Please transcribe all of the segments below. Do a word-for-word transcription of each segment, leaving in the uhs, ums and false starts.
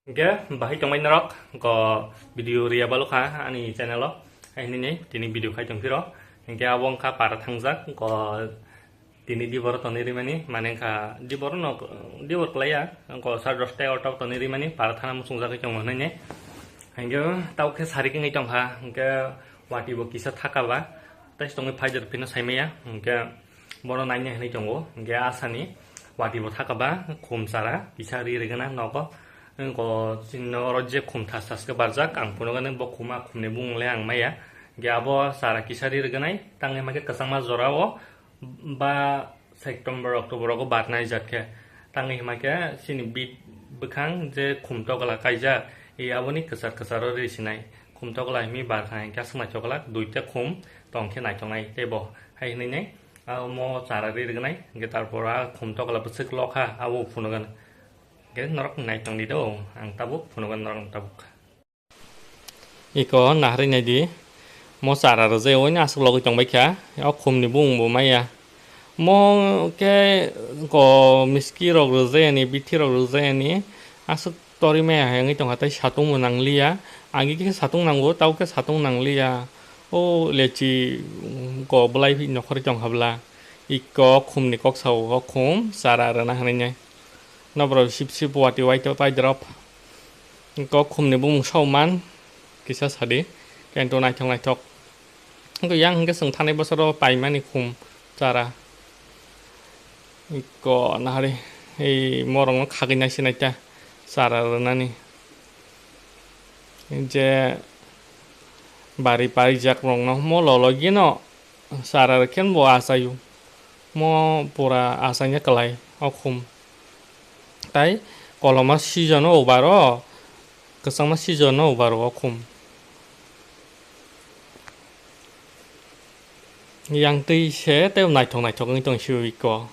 Hingke bahai tongmai norok, ko video riya balukha ani channel o. Hai hinwi tini video khai tongphiro. Hingke abo wngkha para thangjak, ko tini dibor tonwi rimani, mane wngkha dibor no, dibor kwlaiya, ko sar dosta o tok tonwi rimani, para thana muchungjagwi tongo hinwi. Hingke tau khe sari khe wngwi tongkha, hingke wati bo kisa thaka ba, tei tongwi phaijak phino saimaya, hingke bono naina hinwi tongo, hingke asani wati bo thaka ba, khum chara kisa ri rwgwna nogo, hingke chini oro je khum thas thas khe barjak, ang phunukgani bo khuma khumni bumung le ang maya, hingke abo chara kisa ri rwgwnai, tangwi hingke kwchangma jora o, ba September, October rogo barnai jat khe. Tangwi hima khe chini bit bwkhang je khum tokla kaijak, e aboni kwchar kwcharo ri sinai. Khum tokla himi barkha hingke aswk naithok glak, duita khum tong khe naithok nai tei bo. Hai hinwi nai, ah, omo chara ri rwgnai, hingke tarpor a khum tokla bwswk lokha, abo phunukgwna. Hingke norok naithok ni do, ang tabuk phunukgwna norok tabuk. Iko naharwi naidi. Mo chara rwjai oino aswk logwi tongbaikha. O khumni bumung bo maya. Mo khe ko miski rok rwjai ani, bithi rok rwjai ani. Aswk torwi maya hai wngwi tongkha tei satung bo nangliya. Agi khe satung nango, tabo khe satung nangliya. O lechi ko bwlai nokhorwi tongkha bwla. Iko khumni kok sao, o khum chara rwna hinwi nai. Noborok sip sip wati wai to pai drop. Ko khumni bumung sao man kisa sadi. Kento naithok naithok. Ko yang hingke chwng thanai bosoro paimani khum chara. Ko nahari ei morokno khagwi nai sinai ta chara rwnani. Je bari parijak rokno mo lologino chara rwkhe bo achaio. Mo pura achaina kwlai o khum. Tai koloma season o ubaro, kwchangma season o ubaro o khum. Yang twi se tei naithok naithok wngwi tong sio iko.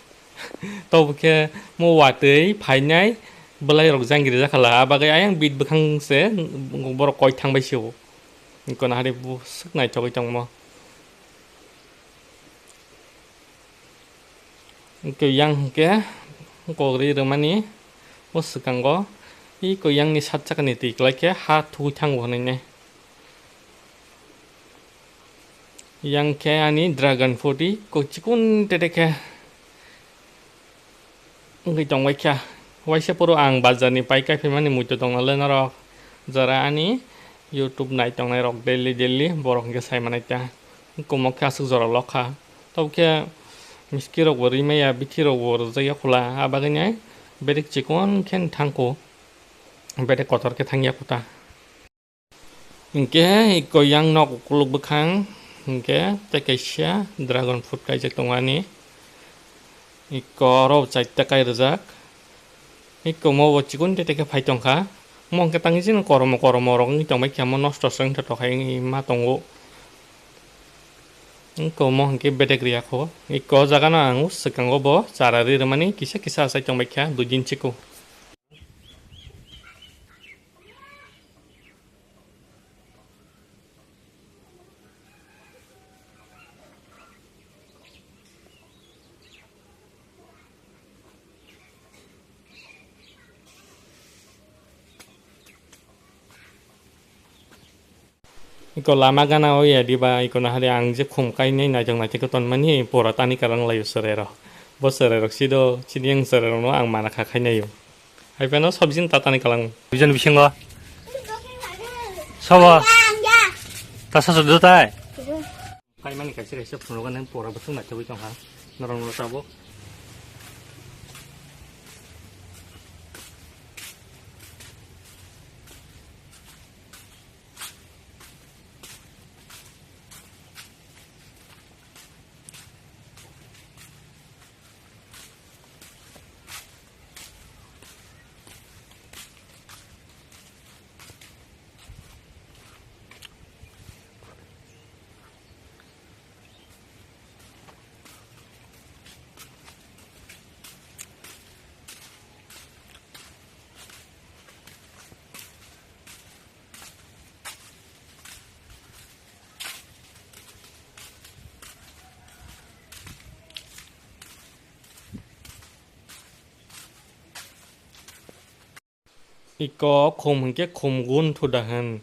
Tobo khe mo watwi phainai bwlai rok jangiri jakhala, a bagwi ayang bit bwkhang se borok koi thangbai sio. Iko nahari bwswk naithogwi tongmo. Iko yang hwnkhe kok ri rwmani o swkango, iko yang ni sat chakani twi kwlai khe ha thugwi thango hwnwi nai. Yang khe ani dragon fruit iko chikon tete khe wngwi tongbai kha. Waisa phuru ang bazar ni pai kai phaimani muitu tongna le norok jora ani YouTube nai tongnai rok daily daily borok hwnkhe sai manai ta. Wngkhe omo khe aswk jora lok kha. Tabukhe miski rok bo rimaya, bithi rok bo rwjakya khula, a bagwino bedek chikon khe thangkhu, bedek kotor khe thangya khuta. Hinkhe iko yang nok ukuluk bwkhang hinkhe tei kaisa dragon fruit kaijak tongo ani. Iko oro bo chaita kai rwjak. Iko mo bo chikon tete khe phai tongkha. Mo hinkhe tangwi chini koromo koromo rok wngwi tongbai khe, mo nosto se wngthotok hai wngwi ma tongo. Iko mo hinkhe bedek riyakho. Iko o jaga no ang swkango bo chara ri rwmani kisa kisa achai tongbai kha dui din chikon. Iko lama gana o ya diba, iko nahari ang je khum kainai naithok naithok khe tonmani, pura tani kalang laio chwrairok. Bo chwrairok sido, chini yang chwrairokno ang mana kha khainaio. Hai phano sobjini tatani kalang. Bijon bisingo. Sobo. Tasa sudu tai. Kaimani kaisa kaisa phunukgo nang pura bwswk naithogwi tongkha. Norok no tabuk. Iko khum hinkhe khum gun thu da hwn.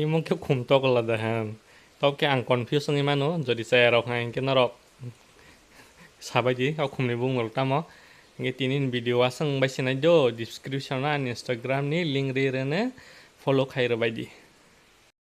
Imo khe khum tokla da hwn. Tok khe ang confuse wngwi mano, jodi chaya rok hai hinkhe norok sabai di o khumni bumung rok tamo. Hinkhe tini ni video aswk wngbai se nai do, description o ani Instagram ni link ri rwne follow khai rwbai di.